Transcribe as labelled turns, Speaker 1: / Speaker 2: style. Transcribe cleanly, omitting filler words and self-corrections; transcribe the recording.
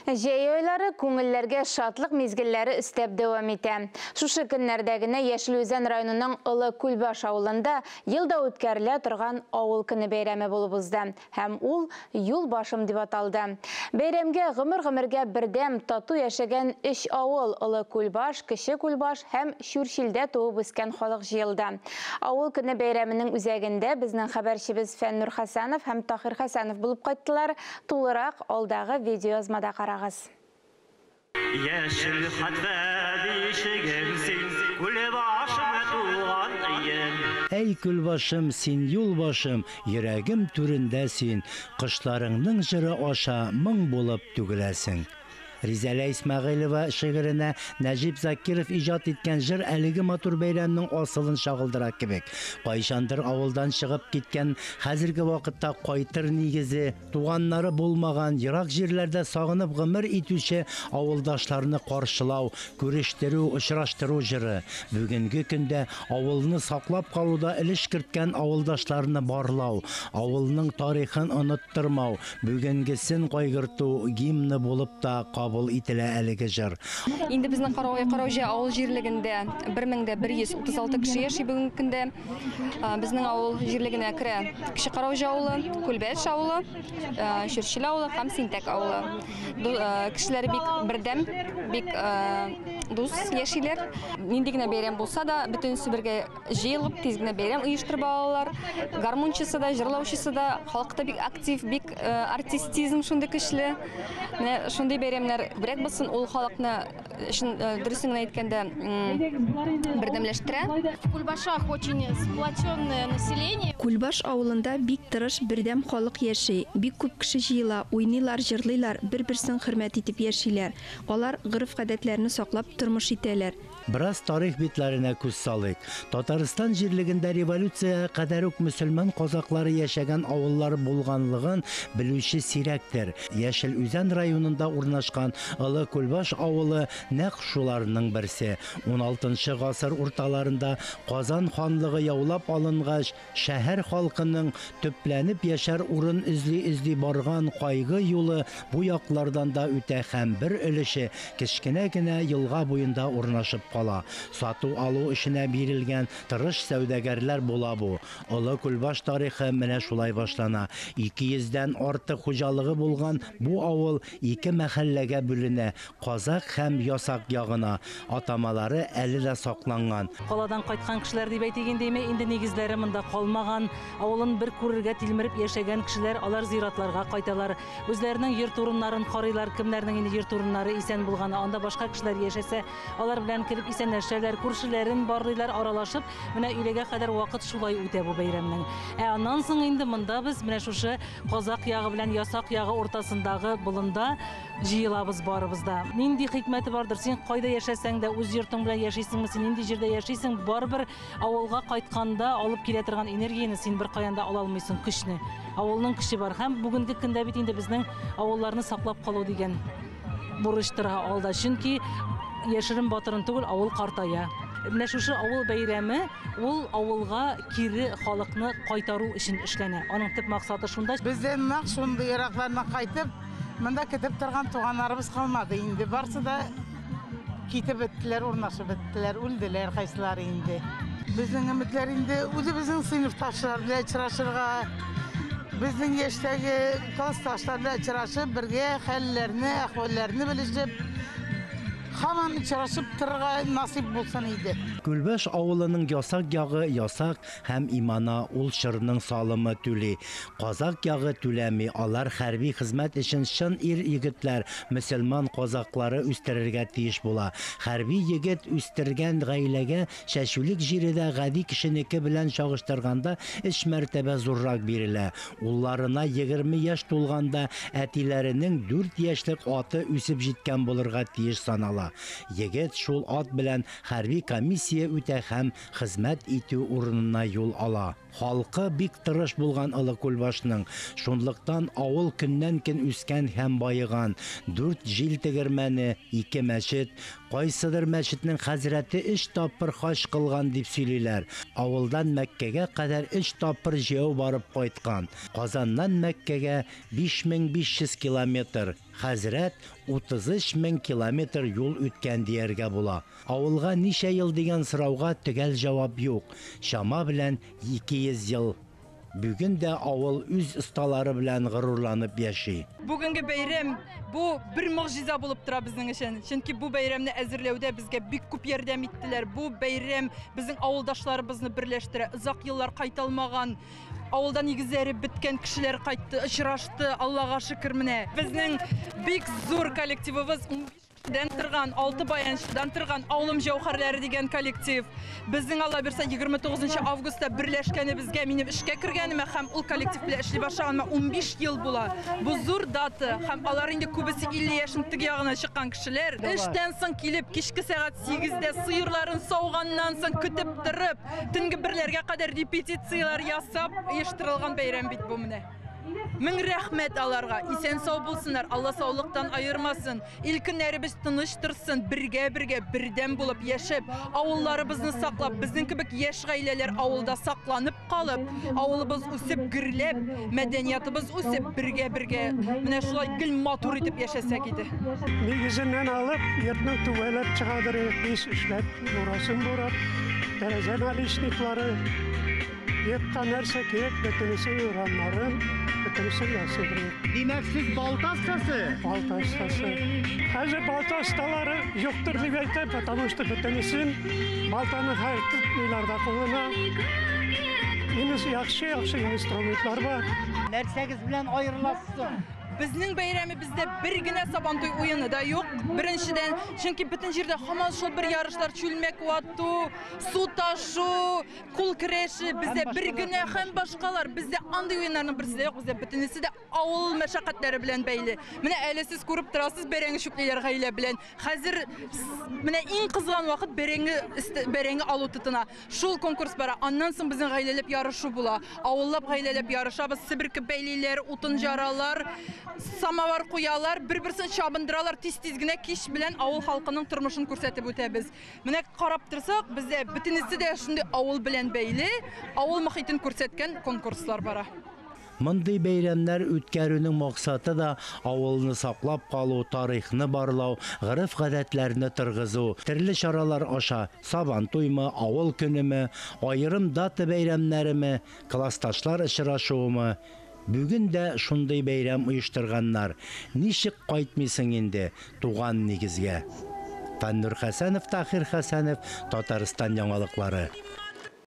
Speaker 1: Җәй айлары күңелләргә шатлык мизгелләре өстәп дәвам итә. Шушы көннәрдә генә Яшел Үзән районының Олы Күлбаш авылында елда үткәрелә торган Авыл көне бәйрәме булып узды һәм ул Юл башым дип аталды. Бәйрәмгә гомер-гомергә бердәм, тату яшәгән өч авыл, Олы Күлбаш, Кече Күлбаш һәм Чүрчилдә туып үскән халык җыелды. Авыл көне бәйрәменең үзәгендә безнең хәбәрчебез Фәннур Хәсәнов һәм Таһир Хәсәнов булып кайттылар. Тулырак алдагы видеоязмада карагыз.
Speaker 2: Яшел хәтфә бишегем син, Күлбашым, туган өем.
Speaker 3: Әй, Күлбашым, син юл башым, йөрәгем түрендә син, Кошларыңның җыры аша моң булып түгеләсең. Ризәлә Исмәгыйлева шигыренә Нәҗип Закиров иҗат иткән җыр әлеге матур бәйрәмнең асылын чагылдыра кебек. Кайчандыр авылдан чыгып киткән, хәзерге вакытта кайтыр нигезе, туганнары булмаган, ерак җирләрдә сагынып гомер итүче авылдашларны каршылау, күрештерү, очраштыру җыры. Бүгенге көндә авылны саклап калуда өлеш керткән авылдашларны барлау, авылның тарихын оныттырмау, бүгенгесен кайгырту гимны булып та кабул ителә әлеге җыр.
Speaker 4: Инде безнең Карауҗа авыл җирлегендә 1136 кеше яши бүгенге көндә. Безнең авыл җирлегенә керә Кече Карауҗа авылы, Күлбәш авылы, Чүрчил авылы һәм Синтәк авылы. Кешеләр бик бердәм, бик дус яшиләр. Нинди генә бәйрәм булса да, бөтенесе бергә җыелып, тиз генә бәйрәм оештырып алалар. Гармунчысы да, җырлаучысы да, халык та бик актив, бик артистизм шундый көчле. Менә шундый бәйрәмнәр күбрәк булсын, ул халыкны чын дөресен генә әйткәндә бердәмләштерә.
Speaker 5: В Кульбашах очень сплоченное население.
Speaker 6: Күлбаш авылында бик тырыш, бердәм халык яши. Бик күп кеше җыела, уйныйлар, җырлыйлар, бер-берсен хөрмәт итеп яшиләр. Алар гореф-гадәтләрне саклап тормыш итәләр.
Speaker 3: Бераз тарих битләренә күз салыйк. Татарстан җирлегендә революциягә кадәр үк мөселман казаклары яшәгән авыллар булганлыгын белүче сирәктер. Яшел Үзән районында урнашкан Олы Күлбаш авылы нәкъ шуларның берсе. 16 гасыр урталарында Казан ханлыгы яулап алынгач, шәһәр халкының төпләнеп яшәр урын эзли-эзли барган кайгы юлы бу яклардан да үтә һәм бер өлеше кечкенә генә елга буенда урнашып кала. Сату-алу эшенә бирелгән тырыш сәүдәгәрләр була бу. Олы Күлбаш тарихы менә шулай башлана. 200дән артык хуҗалыгы булган бу авыл ике мәхәлләгә бүленә, казак һәм ясак ягына. Атамалары әле дә сакланган.
Speaker 7: Каладан кайткан кешеләр дип әйтик инде, инде нигезләре монда калмаган, авылын бер күрергә тилмереп яшәгән кешеләр, алар зиратларга кайталар. Үзләренең йорт урыннарын карыйлар, кемнәрнең инде йорт урыннары исән булган, анда башка кешеләр яшәсә, алар белән кереп исәнләшәләр, күршеләрен барлыйлар, аралашып, менә өйләгә кадәр вакыт шулай үтә бу бәйрәмнең. Ә аннан соң инде монда без менә шушы казак ягы белән ясак ягы уртасындагы болында җыелабыз барыбыз да. Нинди хикмәте бардыр, син кайда яшәсәң дә, үз йортың белән яшисеңме, син нинди җирдә яшисең, барыбер авылга кайтканда алып килә торган энергияне син беркаян да ала алмыйсың, көчне. Авылның көче бар. Һәм бүгенге көндә бит инде безнең авылларны саклап калу дигән бурыч тора алда. Чөнки яшерен батырын түгел, авыл картая. Менә шушы авыл бәйрәме ул авылга кире халыкны кайтару өчен эшләнә. Аның төп максаты шунда.
Speaker 8: Бездән нәкъ шундый ераклардан кайтып, монда көтеп торган туганнарыбыз калмады инде. Барсы да китеп беттеләр, урнашып беттеләр, үлделәр кайсылары инде. Безнең өметләр инде үзебезнең сыйныфташлар белән очрашырга, безнең яшьтәге классташлар белән очрашып, бергә хәлләрне, әхвәлләрне белешеп, һаман очрашып торырга насыйп булсын иде.
Speaker 3: Күлбаш авылының ясак ягы ясак һәм имана ул чорның салымы түли. Казак ягы түләми, алар хәрби хезмәт өчен чын ир егетләр, мөселман казаклары үстерергә тиеш була. Хәрби егет үстергән гаиләгә чәчүлек җире дә гади кешенеке белән чагыштырганда өч мәртәбә зуррак бирелә. Улларына 20 яшь тулганда әтиләренең 4 яшьлек аты үсеп җиткән булырга тиеш санала. Егет шул ат белән хәрби комиссия үтә һәм хезмәт итү урынына юл ала. Халкы бик тырыш булган Олы Күлбашның. Шунлыктан авыл көннән-көн үскән һәм баеган. 4 җил тегермәне, 2 мәчет, кайсыдыр мәчетнең хәзрәте 3 тапкыр хаҗ кылган дип сөйлиләр. Авылдан Мәккәгә кадәр 3 тапкыр җәяү барып кайткан. Казаннан Мәккәгә 5500 километр. Хәзрәт 33 мең километр юл үткән дияргә була. Авылга ничә ел дигән сорауга төгәл җавап юк. Чама белән 200 ел. Бүген дә авыл үз осталары белән горурланып яши.
Speaker 9: Бүгенге бәйрәм бу бер могҗиза булып тора безнең өчен. Чөнки бу бәйрәмне әзерләүдә безгә бик күп ярдәм иттеләр. Бу бәйрәм безнең авылдашларыбызны берләштерә. Озак еллар кайта алмаган, авылда нигезләре беткән кешеләр кайтты, очрашты. Аллага шөкер менә. Безнең бик зур коллективыбыз 15 кешедән торган, 6 баянчыдан торган Авылым җәүһәрләре дигән коллектив. Безнең Алла бирсә 29 августта берләшкәнебезгә, минем эшкә кергәнемә һәм ул коллектив белән эшли башлаганыма 15 ел була. Бу зур дата һәм алар инде күбесе 50 яшьнең теге ягына чыккан кешеләр. Эштән соң килеп, кичке сәгать 8дә сыерларын сауганнан соң көтеп торып, төнге берләргә кадәр репетицияләр ясап оештырылган бәйрәм бит бу менә. Мең рәхмәт аларга. Исән сау булсыннар, Алла саулыктан аермасын. Ил көннәребез тыныч торсын, бергә-бергә бердәм булып яшәп, авылларыбызны саклап, безнең кебек яшь гаиләләр авылда сакланып калып, авылыбыз үсеп, гөрләп, мәдәниятыбыз үсеп, бергә-бергә менә шулай гел матур итеп яшәсәк иде.
Speaker 10: Нигезеннән алып, йортның түбәләп чыгадыр, биш эшләп, бурасын бурап, тәрәзә наличниклары, йортка нәрсә кирәк, бөтенесе урамнарын, бөтенесе ясыйдыр.
Speaker 3: Димәк, сез балта остасы?
Speaker 10: Балта остасы. Хәзер балта осталары юктыр дип әйтәм, потому что бөтенесен балтаны хәзер тотмыйлар да кулына. Инде яхшы-яхшы инструментлар бар.
Speaker 3: Нәрсәгез белән аерыласыз соң?
Speaker 9: Безнең бәйрәмебездә бер генә Сабантуй уены да юк. Беренчедән, чөнки бөтен җирдә һаман шул бер ярышлар, чүлмәк вату, су ташу, кул көрәше, бездә бер генә һәм башкалар. Бездә андый уеннарның берсе дә юк, бездә бөтенесе дә авыл мәшәкатьләре белән бәйле. Менә әле сез күреп торасыз, бәрәңге чүплиләр гаилә белән. Хәзер менә иң кызган вакыт бәрәңге алу тотына. Шул конкурс бара. Аннан соң безнең гаиләләп ярышу була. Авыллап гаиләләп ярышабыз, себерке бәйлиләр, утын жаралар, самовар куялар, бер-берсен чабындыралар, тиз-тиз генә кич белән авыл халкының тормышын күрсәтеп үтәбез. Менә карап торсак, бездә бөтенесе дә шундый авыл белән бәйле, авыл мохитен күрсәткән конкурслар бара.
Speaker 3: Мондый бәйрәмнәр үткәрүнең максаты да авылны саклап калу, тарихны барлау, гореф-гадәтләрне торгызу, төрле чаралар аша Сабантуймы, авыл көнеме, аерым дата бәйрәмнәреме, классташлар очрашуымы. Бүген дә шундый бәйрәм оештырганнар. Ничек кайтмыйсың инде туган нигезгә? Фәннур Хәсәнов, Тахир Хәсәнов, Татарстан яңалыклары.